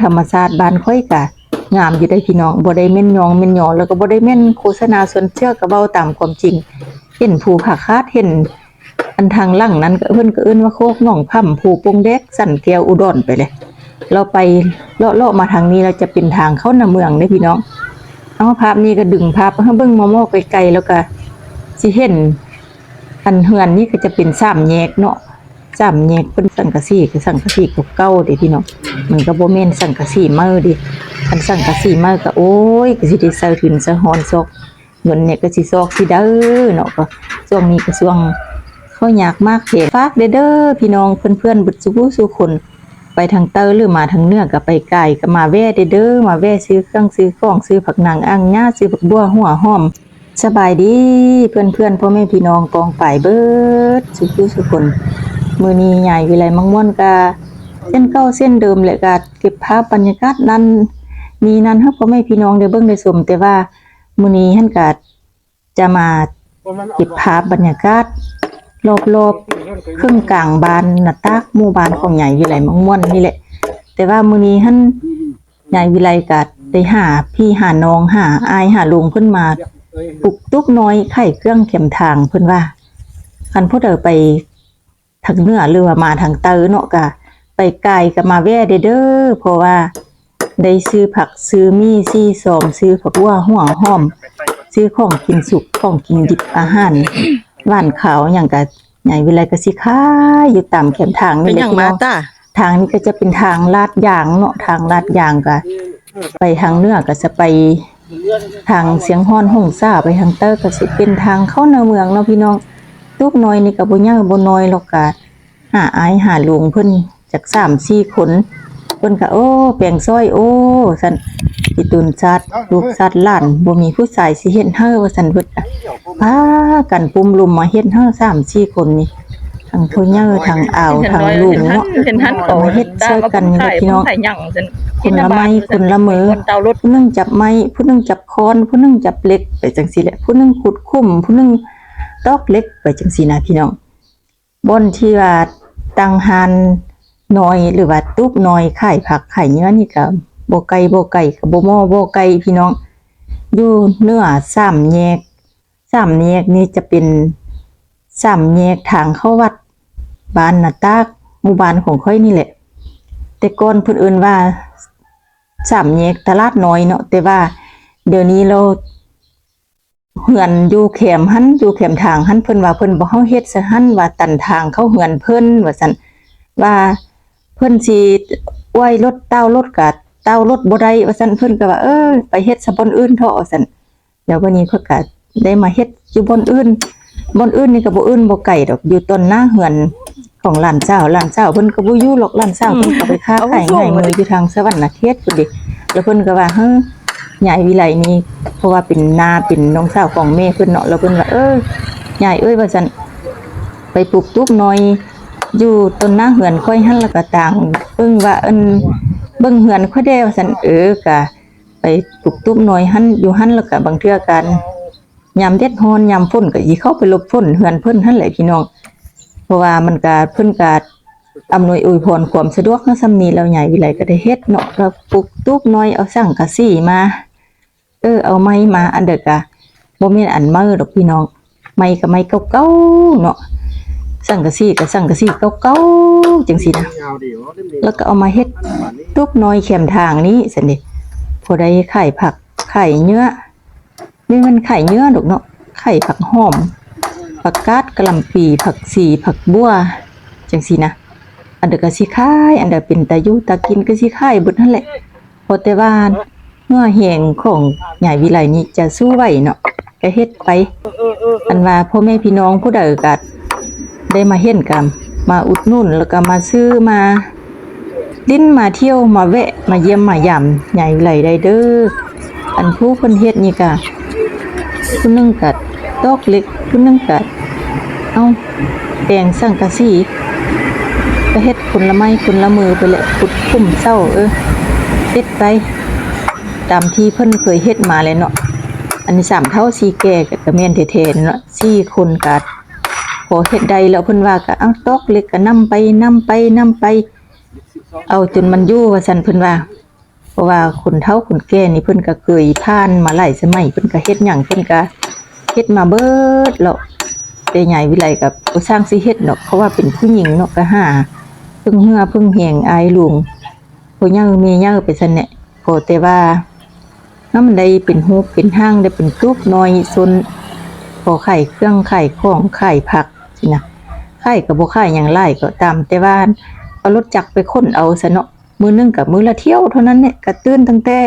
ທຳມະຊາດບ້ານຂ້ອຍກະງາມຢູ່ເດ້ພີ່ນ້ອງ, ບໍ່ໄດ້ແມ່ນຍ້ອງແມ່ນຍໍ ແລ້ວກໍບໍ່ໄດ້ແມ່ນໂຄສະນາຊວນເຊື່ອ, ກໍເວົ້າຕາມຄວາມຈິງ. ເຫັນພູຜາຄາດ ເຫັນອັນທາງຫຼັງນັ້ນ ເພິ່ນກໍເອີ້ນວ່າໂຄກໜອງຜຳ ພູປົງແດກ ສັນແກ້ວ ອຸດອນໄປເລີຍ. ເລາະໄປເລາະໆມາທາງນີ້ ແລ້ວຈະເປັນທາງເຂົ້າໃນເມືອງເດ້ພີ່ນ້ອງ. ເອົາ ພາບນີ້ກໍດຶງພາບໃຫ້ເບິ່ງມໍ່ໆໄກໆ ແລ້ວກໍຊິເຫັນ ອັນເຮືອນນີ້ກໍຈະເປັນສາມແຍກເນາະ, ສາມແຍກເພິ່ນ ສັງກະສີ ກໍສັງກະສີເກົ່າໆເດ້ພີ່ນ້ອງ, ມັນກໍບໍ່ແມ່ນສັງກະສີໃໝ່ເດ້. ຄັນສັງກະສີໃໝ່ກໍ ໂອ້ຍ ກໍຊິໄດ້ໃສ່ທຶນໃສ່ຮອນ ຊອກເງິນນີ້ກໍຊິຊອກຊິໄດ້ເນາະ. ກໍຊ່ວງນີ້ກໍຊ່ວງເຂົ້າຍາກໝາກແພງ. ຝາກແດ່ເດີພີ່ນ້ອງ ເພື່ອນໆເບິດສູ່ຜູ້ສູ່ຄົນ, ໄປທາງໃຕ້ ຫຼື ມາທາງເໜືອກໍໄປກາຍ ກໍມາແວ່ແດ່ເດີ, ມາແວ່ຊື້ເຄື່ອງຊື້ຂອງ ຊື້ຜັກໜາງອ່າງຫຍ້າ ຊື້ຜັກບົ່ວ ຫົວຫອມ. ສະບາຍດີເພື່ອນໆ ພໍ່ແມ່ພີ່ນ້ອງກອງປາຍເບິດສູ່ຜູ້ສູ່ຄົນ. ມື້ນີ້ຍາຍວິໄລມັກມ່ວນກະເຊັ່ນເກົ່າເຊັ່ນເດີມແຫຼະ, ກະເກັບພາບບັນຍາກາດນັ້ນນີ້ນັ້ນໃຫ້ພໍ່ແມ່ພີ່ນ້ອງໄດ້ເບິ່ງໄດ້ຊົມ. ແຕ່ວ່າມື້ນີ້ຫັ້ນກະຈະມາເກັບພາບບັນຍາກາດລອບໆເຄິ່ງກາງບ້ານນາຕາກ ໝູ່ບ້ານຂອງຍາຍວິໄລມັກມ່ວນນີ້ແຫຼະ. ແຕ່ວ່າມື້ນີ້ຫັ້ນ ຍາຍວິໄລກໍໄດ້ຫາພີ່ຫານ້ອງ ຫາອ້າຍຫາລຸງເພິ່ນມາປຸກຕູບນ້ອຍຂາຍເຄື່ອງແຄມທາງ. ເພິ່ນວ່າຄັນຜູ້ໃດໄປທາງເໜືອ ຫຼືວ່າມາທາງໃຕ້ເນາະ ກໍໄປກາຍກໍມາແວ່ແດ່ເດີ, ເພາະວ່າໄດ້ຊື້ຜັກຊື້ໝີ່ ສີຊອມ ຊື້ຜັກບົ່ວ ຫົວຫອມ ຊື້ຂອງກິນສຸກ ຂອງກິນດິບ ອາຫານຫວານຄາວຫຍັງ ກໍ ຍາຍວິໄລກໍຊິຂາຍຢູ່ຕາມແຄມທາງນີ້ແຫຼະພີ່ນ້ອງ. ທາງນີ້ກໍຈະເປັນທາງລາດຢາງເນາະ, ທາງລາດຢາງກໍໄປທາງເໜືອກໍຈະໄປທາງຊຽງຮ່ອນຫົງສາ, ໄປທາງໃຕ້ກໍຊິເປັນທາງເຂົ້າໃນເມືອງເນາະພີ່ນ້ອງ. ຕູບນ້ອຍນີ້ກໍບໍ່ໃຫຍ່ບໍ່ນ້ອຍດອກ, ກໍຫາອ້າຍຫາລຸງເພິ່ນ ຈັກສາມສີ່ຄົນ. ເພິ່ນກໍ ໂອ້ ແປງຊ້ອຍ ໂອ້ ວ່າຊັ້ນ, ອີຕຸນຊາດລູກຊາດຫຼານ ບໍ່ມີຜູ້ຊາຍຊິເຮັດໃຫ້ ວ່າຊັ້ນ. ເພິ່ນກໍພາກັນປຸ້ມລຸມມາເຮັດໃຫ້ສາມສີ່ຄົນນີ້, ທັງຜູ້ໃຫຍ່ ທັງອາວ ທັງລຸງເນາະ, ມາເຮັດຊ່ອຍກັນນີ້ແຫຼະພີ່ນ້ອງ. ຄົນລະໄມ້ຄົນລະມື, ຜູ້ໜຶ່ງຈັບໄມ້ ຜູ້ໜຶ່ງຈັບຄ້ອນ ຜູ້ໜຶ່ງຈັບເຫຼັກ ໄປຈັ່ງຊີ້ແຫຼະ, ຜູ້ໜຶ່ງຂຸດຂຸມ ຜູ້ໜຶ່ງຕອກເຫຼັກ ໄປຈັ່ງຊີ້ນະພີ່ນ້ອງ. ບ່ອນທີ່ວ່າຕັ້ງຮ້ານນ້ອຍ ຫຼືວ່າຕູບນ້ອຍຂາຍຜັກຂາຍເຫຍື່ອນີ້ກໍບໍ່ໄກບໍ່ໄກ, ກໍບໍ່ມໍ່ບໍ່ໄກພີ່ນ້ອງ, ຢູ່ເໜືອສາມແຍກ. ສາມແຍກນີ້ຈະເປັນສາມແຍກທາງເຂົ້າວັດບ້ານນາຕາກ ໝູ່ບ້ານຂອງຂ້ອຍນີ້ແຫຼະ. ແຕ່ກ່ອນເພິ່ນເອີ້ນວ່າສາມແຍກຕະຫຼາດນ້ອຍເນາະ, ແຕ່ວ່າດຽວນີ້ແລ້ວ ເຮືອນຢູ່ແຄມຫັ້ນ ຢູ່ແຄມທາງຫັ້ນ ເພິ່ນວ່າເພິ່ນບໍ່ໃຫ້ເຮັດຊະຫັ້ນ ວ່າຕັນທາງເຂົ້າເຮືອນເພິ່ນ ວ່າຊັ້ນ, ວ່າເພິ່ນຊິອວຍລົດ ຕ່າວລົດກະຕ່າວລົດບໍ່ໄດ້ ວ່າຊັ້ນ. ເພິ່ນກໍວ່າ ເອີ ໄປເຮັດຊະບ່ອນອື່ນເຖາະ ວ່າຊັ້ນ. ແລ້ວບັດນີ້ເພິ່ນກໍໄດ້ມາເຮັດຢູ່ບ່ອນອື່ນ, ບ່ອນອື່ນນີ້ກໍບໍ່ອື່ນບໍ່ໄກດອກ, ຢູ່ຕໍ່ໜ້າເຮືອນ ຂອງຫຼານສາວ, ຫຼານສາວເພິ່ນກໍບໍ່ຢູ່ຫຼອກ, ຫຼານສາວເພິ່ນກໍໄປຄ້າຂາຍງ່າຍມືຢູ່ທາງສະຫວັນນະເຂດພຸ້ນເດ. ແລ້ວເພິ່ນກໍວ່າ ເຮີ ຍາຍວິໄລນີ້ ເພາະວ່າເປັນນ້າເປັນນ້ອງສາວຂອງແມ່ເພິ່ນເນາະ, ແລ້ວເພິ່ນວ່າ ເອີ ຍາຍເອີຍ ວ່າຊັ້ນ, ໄປປຸກຕູບນ້ອຍຢູ່ຕົ້ນໜ້າເຮືອນຂ້ອຍຫັ້ນ ແລ້ວກໍຕ່າງເບິ່ງວ່າ ອັນ ເບິ່ງເຮືອນຂ້ອຍແດ່ ວ່າຊັ້ນ. ເອີ ກະໄປປຸກຕູບນ້ອຍຫັ້ນ ຢູ່ຫັ້ນ, ແລ້ວກະບາງເທື່ອກະ ຍາມແດດຮ້ອນ ຍາມຝົນກໍຊິເຂົ້າໄປຫຼົບຝົນເຮືອນເພິ່ນຫັ້ນແຫຼະພີ່ນ້ອງ, ເພາະວ່າມັນກະ ເພິ່ນກະອຳນວຍອວຍພອນຄວາມສະດວກເນາະ. ສ່ຳນີ້ແລ້ວຍາຍວິໄລກໍໄດ້ເຮັດເນາະ, ກໍປຸກຕູບນ້ອຍ ເອົາສັງກະສີມາ, ເອີ ເອົາໄມ້ມາ, ອັນໃດກະບໍ່ແມ່ນອັນໃໝ່ດອກພີ່ນ້ອງ, ໄມ້ກໍໄມ້ເກົ່າໆເນາະ, ສັງກະສີກໍສັງກະສີເກົ່າໆ ຈັ່ງຊີ້ນະ. ແລ້ວກໍເອົາມາເຮັດຕູບນ້ອຍແຄມທາງນີ້ຊັ້ນເດ, ພໍໄດ້ຂາຍຜັກຂາຍເຫຍື່ອ. ບໍ່ແມ່ນຂາຍເຫຍື່ອດອກເນາະ, ຂາຍຜັກຫອມ ຜັກກາດ ກະຫຼ່ຳປີ ຜັກຊີ ຜັກບົ່ວ ຈັ່ງຊີ້ນະ. ອັນໃດກໍຊິຂາຍ, ອັນໃດເປັນຕາຢູ່ຕາກິນກໍຊິຂາຍເບິດຫັ້ນແຫຼະ, ເພາະແຕ່ວ່າເຫຍື່ອແຮງຂອງຍາຍວິໄລນີ້ຈະສູ້ໄຫວເນາະ, ກໍເຮັດໄປ. ອັນວ່າພໍ່ແມ່ພີ່ນ້ອງຜູ້ໃດກໍໄດ້ມາເຫັນກໍມາອຸດໜູນ ແລ້ວກໍມາຊື້ ມາຫຼິ້ນ ມາທ່ຽວ ມາແວະມາຢ້ຽມມາຢາມຍາຍວິໄລໄດ້ເດີ. ອັນຜູ້ເພິ່ນເຮັດນີ້ກະ ຜູ້ໜຶ່ງກະຕອກເຫຼັກ, ຜູ້ໜຶ່ງກະ ເອົາ ແປງສັງກະສີ, ກະເຮັດຄົນລະໄມ້ຄົນລະມືໄປແຫຼະ, ຂຸດຂຸມເສົາ ເອີ ເຮັດໄປຕາມທີ່ເພິ່ນເຄີຍເຮັດມາແຫຼະເນາະ. ອັນນີ້ສາມເຖົ້າສີ່ແກ່ກະ ກະແມ່ນແທ້ໆເນາະ, ສີ່ຄົນກະພໍເຮັດໄດ້ແລ້ວ. ເພິ່ນວ່າກະ ເອົາ ຕອກເຫຼັກກະນຳໄປ ນຳໄປ ນຳໄປ ເອົາຈົນມັນຢູ່ ວ່າຊັ້ນເພິ່ນວ່າ. ເພາະວ່າຄົນເຖົ້າຄົນແກ່ນີ້ເພິ່ນກໍເຄີຍຜ່ານມາຫຼາຍສະໄໝ ເພິ່ນກໍເຮັດຫຍັງເພິ່ນກໍເຮັດມາເບິດແລ້ວ. ແຕ່ຍາຍວິໄລກໍບໍ່ຊ່າງຊິເຮັດດອກ ເພາະວ່າເປັນຜູ້ຍິງເນາະ ກໍຫາເພິ່ງເຫື່ອເພິ່ງແຮງອ້າຍລຸງ ພໍ່ໃຫຍ່ແມ່ໃຫຍ່ໄປຊັ້ນແຫຼະ. ຂໍແຕ່ວ່າໃຫ້ມັນໄດ້ເປັນຮູບເປັນຮ່າງ ໄດ້ເປັນຕູບນ້ອຍຊົນ ພໍຂາຍເຄື່ອງຂາຍຂອງ ຂາຍຜັກຊີ້ນະ. ຂາຍກໍບໍ່ຂາຍຫຍັງຫຼາຍ ກໍຕາມແຕ່ວ່າເອົາລົດຈັກໄປຂົນເອົາຊະເນາະ. ມື້ໜຶ່ງກໍມື້ລະຖ້ຽວເທົ່ານັ້ນແຫຼະ ກໍຕື່ນຕັ້ງແຕ່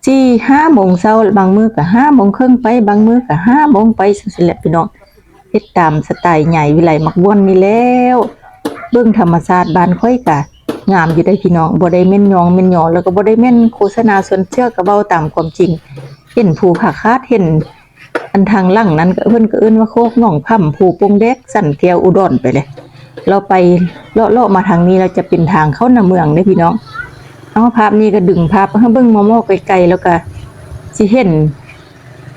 ສີ່ຫ້າໂມງເຊົ້າ ບາງມື້ກໍຫ້າໂມງເຄິ່ງໄປ ບາງມື້ກໍຫ້າໂມງໄປ ຈັ່ງຊີ້ແຫຼະພີ່ນ້ອງ. ເຮັດຕາມສະໄຕຍາຍວິໄລມັກມ່ວນນີ້ແລ້ວ. ເບິ່ງທຳມະຊາດບ້ານຂ້ອຍກະງາມຢູ່ເດ້ພີ່ນ້ອງ ບໍ່ໄດ້ແມ່ນຍ້ອງແມ່ນຍໍ ແລ້ວກໍບໍ່ໄດ້ແມ່ນໂຄສະນາຊວນເຊື່ອ ກໍເວົ້າຕາມຄວາມຈິງ. ເຫັນພູຜາຄາດ ເຫັນອັນທາງຫຼັງນັ້ນ ເພິ່ນກໍເອີ້ນວ່າໂຄກໜອງຜຳ ພູປົງແດກ ສັນແກ້ວ ອຸດອນໄປເລີຍ. ເລາະໄປເລາະໆມາທາງນີ້ແລ້ວຈະເປັນທາງເຂົ້າໃນເມືອງເດ້ພີ່ນ້ອງ. ເອົາ ພາບນີ້ກໍດຶງພາບໃຫ້ເບິ່ງມໍ່ໆໄກໆ ແລ້ວກໍຊິເຫັນ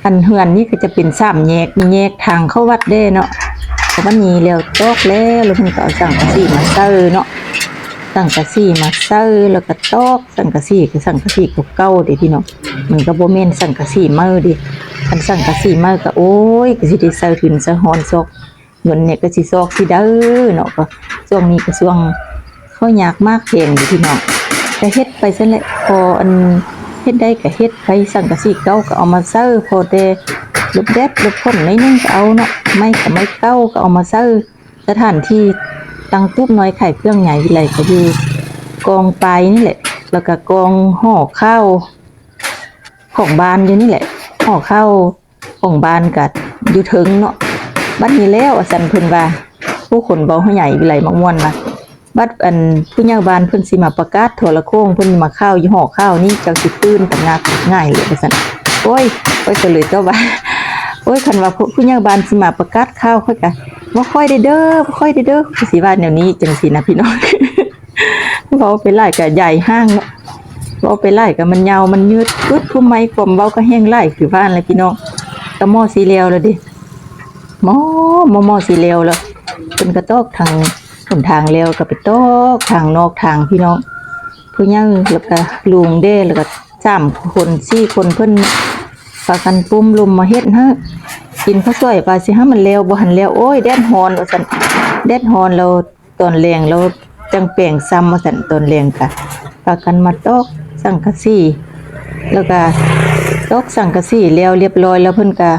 ອັນເຮືອນນີ້ກໍຈະເປັນສາມແຍກ ມີແຍກທາງເຂົ້າວັດແດ່ເນາະ. ເພາະວ່ານີ້ແລ້ວຕອກແລ້ວ ແລ້ວເພິ່ນກໍເອົາສັງກະສີມາໃສ່ເນາະ ສັງກະສີມາໃສ່ ແລ້ວກໍຕອກສັງກະສີ ຄືສັງກະສີເກົ່າໆເດ້ພີ່ນ້ອງ. ມັນກໍບໍ່ແມ່ນສັງກະສີໃໝ່ເດ້ ຄັນສັງກະສີໃໝ່ກໍ ໂອ້ຍ ກໍຊິໄດ້ໃສ່ທຶນໃສ່ຮອນຊອກ ເງິນນີ້ກໍຊິຊອກຊິໄດ້ເນາະ. ກໍຊ່ວງນີ້ກໍຊ່ວງເຂົ້າຍາກໝາກແພງຢູ່ພີ່ນ້ອງ ກໍເຮັດໄປຊັ້ນແຫຼະ. ພໍອັນເຮັດໄດ້ກໍເຮັດໄປ ສັງກະສີເກົ່າກໍເອົາມາໃສ່ ພໍແຕ່ຫຼົບແດດຫຼົບຝົນໜ້ອຍໜຶ່ງກໍເອົາເນາະ ໄມ້ກໍໄມ້ເກົ່າກໍເອົາມາໃສ່. ສະຖານທີ່ຕັ້ງຕູບນ້ອຍຂາຍເຄື່ອງຍາຍວິໄລກໍຢູ່ກອງປາຍນີ້ແຫຼະ ແລ້ວກໍກອງຫໍຂ່າວຂອງບ້ານຢູ່ນີ້ແຫຼະ ຫໍຂ່າວ ຂອງບ້ານກະຢູ່ເທິງເນາະ. ບັດນີ້ແລ້ວວ່າຊັ້ນ ເພິ່ນວ່າ ຜູ້ຄົນເວົ້າໃຫ້ຍາຍວິໄລມັກມ່ວນວ່າ ບັດອັນຜູ້ໃຫຍ່ບ້ານເພິ່ນຊິມາປະກາດໂທລະໂຄ່ງ ເພິ່ນມາຂ່າວຢູ່ຫໍຂ່າວນີ້ ເຈົ້າຊິຕື່ນຕະໜັກງ່າຍເລີຍວ່າຊັ້ນ. ໂອ້ຍ ຂ້ອຍກໍເລີຍຕອບວ່າ ໂອ້ຍ ຄັນວ່າຜູ້ໃຫຍ່ບ້ານຊິມາປະກາດຂ່າວ ຂ້ອຍກະບໍ່ຄ່ອຍໄດ້ເດີ້ ບໍ່ຄ່ອຍໄດ້ເດີ້ ຄືຊິວ່າແນວນີ້ ຈັ່ງຊີ້ນະພີ່ນ້ອງ. ເວົ້າໄປຫຼາຍກະຢາຍຫ່າງເນາະ ເວົ້າໄປຫຼາຍກະມັນຍາວມັນຍືດ ປຶດຜູ້ໃໝ່ ຄວາມເວົ້າກະແຮ່ງຫຼາຍ ຄືວ່າຫັ້ນແຫຼະພີ່ນ້ອງ. ກະໝໍ້ຊິແລ້ວແລ້ວເດ້ ໝໍ້ ໝໍ້ ໝໍ້ຊິແລ້ວແລ້ວ ເພິ່ນກະຕອກທາງຫົນທາງແລ້ວ ກະໄປຕອກທາງນອກທາງພີ່ນ້ອງ. ຜູ້ໃຫຍ່ ແລ້ວກະລຸງເດ້ ແລ້ວກະສາມຄົນສີ່ຄົນ ເພິ່ນພາກັນປຸ້ມລຸມມາເຮັດໃຫ້ ກິນເຂົ້າສວຍ ວ່າຊິໃຫ້ມັນແລ້ວ ບໍ່ທັນແລ້ວ ໂອ້ຍ ແດດຮ້ອນວ່າຊັ້ນ ແດດຮ້ອນແລ້ວ ຕອນແລງແລ້ວຈັ່ງແປງຊ້ຳວ່າຊັ້ນ. ຕອນແລງກະພາກັນມາຕອກສັງກະສີ ແລ້ວກະຕອກສັງກະສີແລ້ວລຽບຮ້ອຍແລ້ວ ເພິ່ນກະ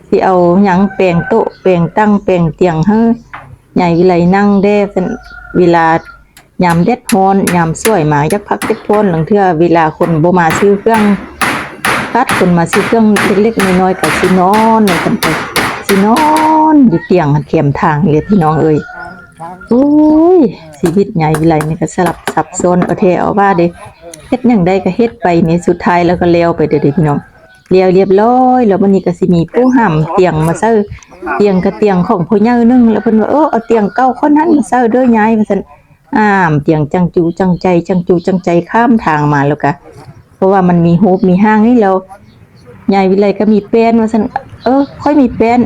ຊິເອົາຫຍັງແປງໂຕະແປງຕັ່ງແປງຕຽງໃຫ້ຍາຍວິໄລນັ່ງແດ່ຊັ້ນ. ເວລາຍາມແດດຮ້ອນ ຍາມສວຍມາ ຢາກພັກຢາກຜ່ອນ ລາງເທື່ອເວລາຄົນບໍ່ມາຊື້ເຄື່ອງ ຂາດຄົນມາຊື້ເຄື່ອງເລັກໆນ້ອຍໆ ກະຊິນອນວ່າຊັ້ນ ກະຊິນອນຢູ່ຕຽງແຄມທາງເລີຍພີ່ນ້ອງເອີຍ. ໂອ້ຍ ຊີວິດຍາຍວິໄລນີ້ກໍສະຫຼັບສັບຊ້ອນເອົາແທ້ເອົາວ່າເດ້ ເຮັດຫຍັງໄດ້ກໍເຮັດໄປນີ້ ສຸດທ້າຍແລ້ວກໍແລ້ວໄປເດ້ພີ່ນ້ອງ. ແລ້ວລຽບຮ້ອຍແລ້ວ ບັດນີ້ກໍຊິມີຜູ້ຫາມຕຽງມາໃສ່ ຕຽງກະຕຽງຂອງພໍ່ໃຫຍ່ໜຶ່ງ ແລ້ວເພິ່ນວ່າ ເອີ ເອົາຕຽງເກົ່າຄົນຫັ້ນມາໃສ່ເດີຍາຍ ວ່າຊັ້ນ. ຫາມຕຽງຈັງຈູຈັງໃຈ ຈັງຈູຈັງໃຈ ຂ້າມທາງມາ ແລ້ວກະ ເພາະວ່າມັນມີຮູບມີຮ່າງນີ້ແລ້ວ ຍາຍວິໄລກໍມີແປ້ນວ່າຊັ້ນ. ເອີ ຂ້ອຍມີແປ້ນ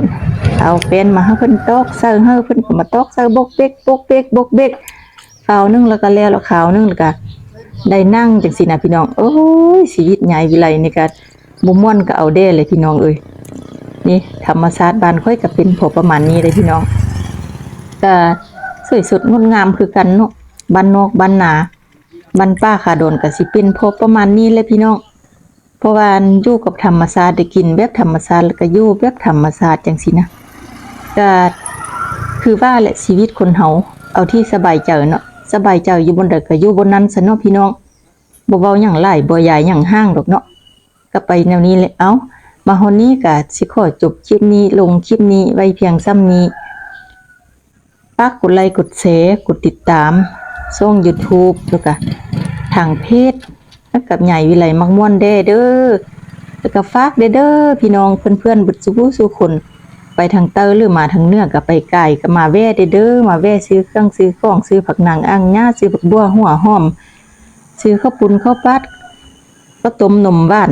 ເອົາແປ້ນມາໃຫ້ເພິ່ນຕອກໃສ່ ໃຫ້ເພິ່ນກໍມາຕອກໃສ່ ບົກເບັກ ບົກເບັກ ບົກເບັກ ຄາວໜຶ່ງແລ້ວກໍແລ້ວ ແລ້ວຄາວໜຶ່ງແລ້ວກໍໄດ້ນັ່ງຈັ່ງຊີ້ນະພີ່ນ້ອງ. ໂອ້ຍ ຊີວິດຍາຍວິໄລນີ້ກໍບໍ່ມ່ວນກໍເອົາແດ່ເລີຍພີ່ນ້ອງເອີຍ. ນີ້ທຳມະຊາດບ້ານຂ້ອຍກໍເປັນພໍປະມານນີ້ເລີຍພີ່ນ້ອງ ກໍສວຍສົດງົດງາມຄືກັນເນາະ. ບ້ານນອກບ້ານນາ ບ້ານປ່າຄາດອນກໍຊິເປັນພໍປະມານນີ້ແຫຼະພີ່ນ້ອງ. ເພາະວ່າຢູ່ກັບທຳມະຊາດ ໄດ້ກິນແບບທຳມະຊາດ ແລ້ວກໍຢູ່ແບບທຳມະຊາດຈັ່ງຊີ້ນະ ກໍຄືວ່າແຫຼະ ຊີວິດຄົນເຮົາເອົາທີ່ສະບາຍໃຈເນາະ ສະບາຍໃຈຢູ່ບ່ອນໃດກໍຢູ່ບ່ອນນັ້ນຊະເນາະພີ່ນ້ອງ. ບໍ່ເວົ້າຫຍັງຫຼາຍ ບໍ່ຢາຍຫຍັງຫ່າງດອກເນາະ ກໍໄປແນວນີ້ແຫຼະ. ເອົ້າ ມາຮອດນີ້ກໍຊິຂໍຈົບຄລິບນີ້ ລົງຄລິບນີ້ໄວ້ພຽງສ່ຳນີ້. ຝາກກົດໄລກົດແຊ ກົດຕິດຕາມຊ່ອງຢູທູບ ແລ້ວກະທາງເພຈ ກັບຍາຍວິໄລມັກມ່ວນແດ່ເດີ. ແລ້ວກະຝາກແດ່ເດີພີ່ນ້ອງເພື່ອນໆເບິດສູ່ຜູ້ສູ່ຄົນ ໄປທາງໃຕ້ ຫຼື ມາທາງເໜືອກະໄປກາຍ ກະມາແວ່ແດ່ເດີ ມາແວ່ຊື້ເຄື່ອງຊື້ຂອງ ຊື້ຜັກໜາງອ່າງຫຍ້າ ຊື້ຜັກບົ່ວຫົວຫອມ ຊື້ເຂົ້າປຸ້ນເຂົ້າປາດ ເຂົ້າຕົ້ມນົມຫວານ